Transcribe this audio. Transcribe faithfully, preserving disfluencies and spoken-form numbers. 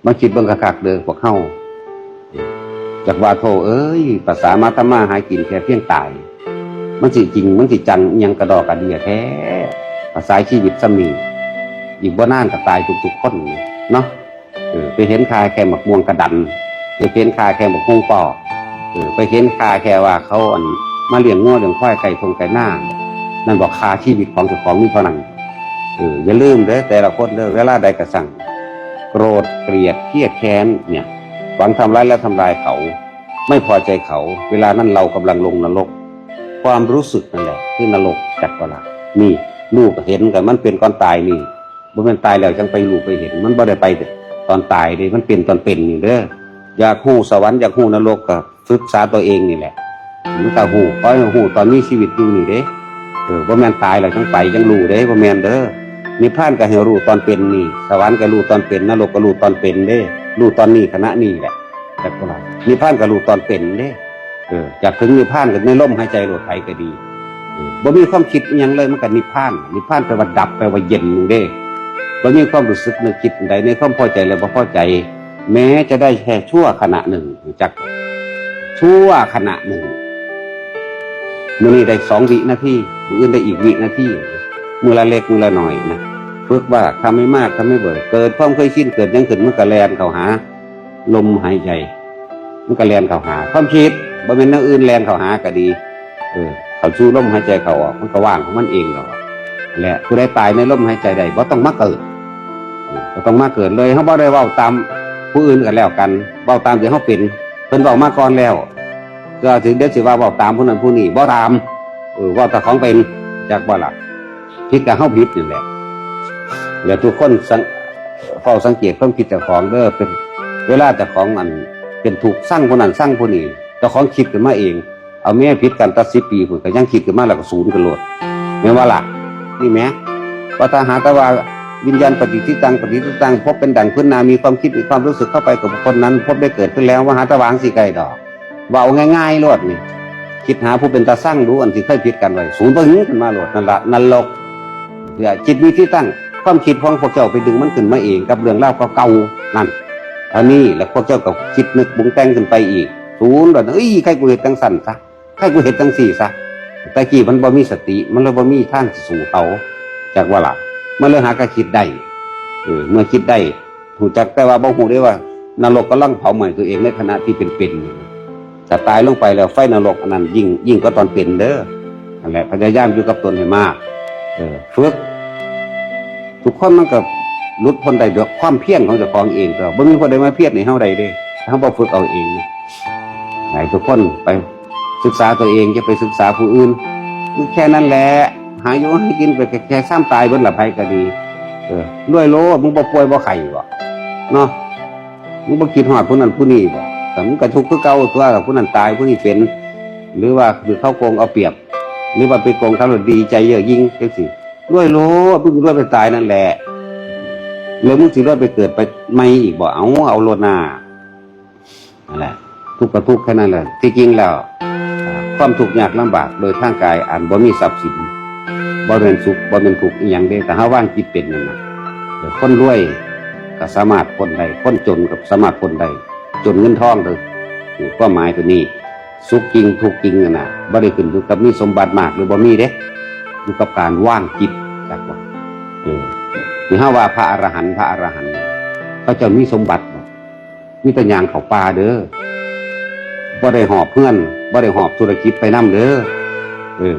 มาคิดเบิ่งคักๆเด้อพวกเฮา จักว่าโธ่เอ้ย ภาษามาทำมาหากินแค่เพียงตาย มันสิจริง มันสิจังอิหยังกระดอกกระเดียแท้ ภาษาชีวิตซ้ำนี้ อีกบ่นานก็ตายทุกๆคนเนาะ เออ ไปเห็นค่าแค่หมากม่วงกระดัน ไปเห็นค่าแค่หมากฮวงปอ เออ ไปเห็นค่าแค่ว่าเขาอันมาเลี้ยงงัวเลี้ยงควายไก่ทงไก่นา นั่นบอกค่าชีวิตของเจ้าของมีเท่านั้น เออ อย่าลืมเด้อ แต่ละคนเด้อ เวลาใดก็สั่ง โกรธเกลียดเครียดแค้นเนี่ย หวังทำร้ายและทำลายเขา ไม่พอใจเขา เวลานั้นเรากำลังลงนรก ความรู้สึกนั่นแหละคือนรก จักว่าละ นี่ ลูกเห็นกัน มันเป็นก่อนตายนี่ บ่แม่นตายแล้วจังไปรู้ไปเห็น มันบ่ได้ไปตอนตายเด้ มันเป็นตอนเป็นนี่เด้อ อยากฮู้สวรรค์ อยากฮู้นรกก็ศึกษาตัวเองนี่แหละ มันก็ฮู้ ขอให้ฮู้ตอนมีชีวิตอยู่นี่เด้ เออ บ่แม่นตายแล้วจังไปจังรู้เด้ บ่แม่นเด้อ นิพพานก็ให้รู้ตอนเป็นนี่ สวรรค์ก็รู้ตอนเป็น นรกก็รู้ตอนเป็นเด้ รู้ตอนนี้ขณะนี้แหละ จักว่าละ นิพพานก็รู้ตอนเป็นเด้ เออ อยากถึงนิพพานก็ในลมหายใจโลด ไผก็ดี เออ บ่มีความคิดอิหยังเลย มันก็นิพพาน นิพพานแปลว่าดับ แปลว่าเย็นเด้ บ่มีความรู้สึกนึกคิดใดในความพอใจและบ่พอใจ แม้จะได้แค่ชั่วขณะหนึ่ง จัก ชั่วขณะหนึ่ง มื้อนี้ได้สองวินาที มื้ออื่นได้อีกวินาที มื้อละเล็กมื้อละน้อยนะ ฝึกว่าทำให้มาก ทำให้บ่อย เกิดความเคยชิน เกิดหยังขึ้น มันก็แล่นเข้าหา ลมหายใจ มันก็แล่นเข้าหา ความคิด บ่แม่นแนวอื่นแล่นเข้าหาก็ดี เออ เข้าสู่ลมหายใจเข้าออก มันก็ว่างของมันเองดอก และผู้ใดตายในลมหายใจได้ บ่ต้องมาเกิด เออ บ่ต้องมาเกิดเลย เฮาบ่ได้เว้าตามผู้อื่นกันแล้วกัน เว้าตามที่เฮาเป็น เพิ่นเว้ามาก่อนแล้ว ก็ถึงเดี๋ยวสิว่าเว้าตามผู้นั้นผู้นี้ บ่ตาม เออ เว้าแต่ของเป็น จักบ่ล่ะ ผิดกับเฮาผิดนี่แหละ แล้วทุกคนสัง เฝ้าสังเกตความคิดเจ้าของเด้อ เป็น เวลาเจ้าของอันเป็นทุกข์ ซังผู้นั้นซังผู้นี้ เจ้าของคิดขึ้นมาเอง เอาแม่ผิดกันตัดสิบปีพุ้นก็ยังคิดขึ้นมาแล้วก็ศูนย์กันโลด แม่นว่าล่ะ นี่แหม ว่าถ้าหาแต่ว่าวิญญาณปฏิทิตัง ปฏิทิตัง พบเป็นดั่งพื้นนา มีความคิด มีความรู้สึกเข้าไปกับบุคคลนั้น พบได้เกิดขึ้นแล้ว ว่าหาแต่วางสิไกลดอก เว้าง่ายๆโลดนี่ คิดหาผู้เป็นตาซังดู อันที่เคยผิดกันไว้ ศูนย์เพิ่งขึ้นมาโลด นั่นละนรก เพื่อจิตมีที่ตั้ง ความคิดของพวกเจ้าไปดึงมันขึ้นมาเอง กับเรื่องราวเก่าๆนั่น อันนี้แล้วพวกเจ้าก็คิดนึกปรุงแต่งขึ้นไปอีก ศูนย์โลด เอ้ย ใครกูเฮ็ดจังซั่นซะ ใครกูเฮ็ดจังซี่ซะ แต่กี้มันบ่มีสติ มันเลยบ่มีทางสิสู้เขา จักว่าล่ะ มันเลยหากะคิดได้ เออ เมื่อคิดได้ ฮู้จักแต่ว่าบ่ฮู้ได้ว่า นรกกำลังเผาไหม้ตัวเองในขณะที่เป็นๆอยู่ ถ้าตายลงไปแล้วไฟนรกอันนั้นยิ่ง ยิ่งกว่าตอนเป็นเด้อ นั่นแหละ พยายามอยู่กับตนให้มาก เออ ฝึก ทุกคนมันก็หลุดพ้นได้ด้วยความเพียรของเจ้าของเอง ก็บ่มีผู้ใดมาเพียรให้เฮาได้เด้ เฮาบ่ฝึกเอาเอง ให้ทุกคนไปศึกษาตัวเอง อย่าไปศึกษาผู้อื่น คือแค่นั้นแหละ หาอยู่ให้กินไปแค่ซ้ำตายเบิดละ ไผก็ดี เออ รวยโลด มึงบ่ป่วยบ่ไข้บ่ เนาะ มึงบ่คิดฮอดผู้นั้นผู้นี้บ่ แต่มึงก็ทุกข์คือเก่าตัว ผู้นั้นตายผู้นี้เป็น หรือว่าคือเขาโกงเอาเปรียบ หรือว่าไปโกงเขาแล้วดีใจเยอะยิ่งจังซี่ รวยโลด มึงรวยไปตายนั่นแหละ แล้วมึงสิรวยไปเกิดไปใหม่อีกบ่ เอา เอาโลดหน้า นั่นแหละ ทุกข์ก็ทุกข์แค่นั้นแหละ ที่จริงแล้ว อ่า ความทุกข์ยากลำบากโดยทางกาย อันบ่มีทรัพย์สิน บ่แม่นสุข บ่แม่นทุกข์อีหยังเด้ ถ้าเฮาวางจิตเป็นนั่นน่ะ เออ คนรวยก็สามารถพ้นได้ คนจนก็สามารถพ้นได้ จนเงินทองเด้อ นี่ความหมายตัวนี้ สุขจริงทุกข์จริงนั่นน่ะ บ่ได้ขึ้นอยู่กับมีสมบัติมากหรือบ่มีเด้ อยู่กับการวางจิต จักว่า เออ ที่เฮาว่าพระอรหันต์ พระอรหันต์ เขาเจ้ามีสมบัติบ่ มีแต่ย่างเข้าป่าเด้อ บ่ได้หอบเฮือน บ่ได้หอบธุรกิจไปนำเด้อ เออ